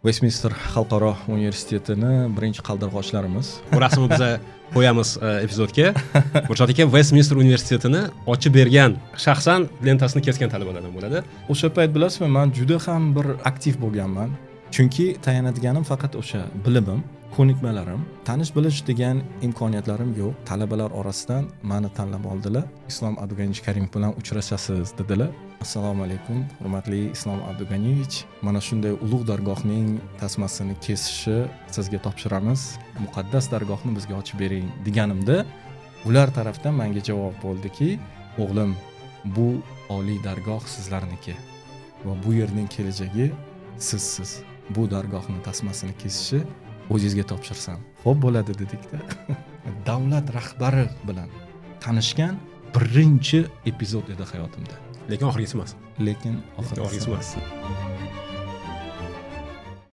Westminster xalqaro universitetini birinchi qaldirg'ochlarimiz. Bu rasmni biza qo'yamiz epizodga. Murshod aka Westminster universitetini ochib bergan, shaxsan lentasini kesgan talabalardan bo'ladi. O'sha payt, bilasizmi, man juda ham bir aktiv bo'lganman, chunki tayanadiganim faqat o'sha bilimim, ko'nikmalarim, tanish bilish degan imkoniyatlarim yo'q. Talabalar orasidan mani tanlab oldilar. "Islom Abduganiyevich Karimov bilan uchrashasiz", dedilar. "Assalomu alaykum, hurmatli Islom Abduganiyevich, mana shunday ulug' dargohning tasmasini kesishni sizga topshiramiz, muqaddas dargohni bizga ochib bering", deganimda, ular tarafdan manga javob bo'ldiki: "O'g'lim, bu oliy dargoh sizlarniki va bu yerning kelajagi sizsiz. Bu dargohni tasmasini kesishni o'zingizga topshirsam." "Xo'p, bo'ladi", dedikda. Davlat rahbari bilan tanishgan birinchi epizod edi hayotimda. Lekin oxirgisi emas. Lekin oxirgisi emas.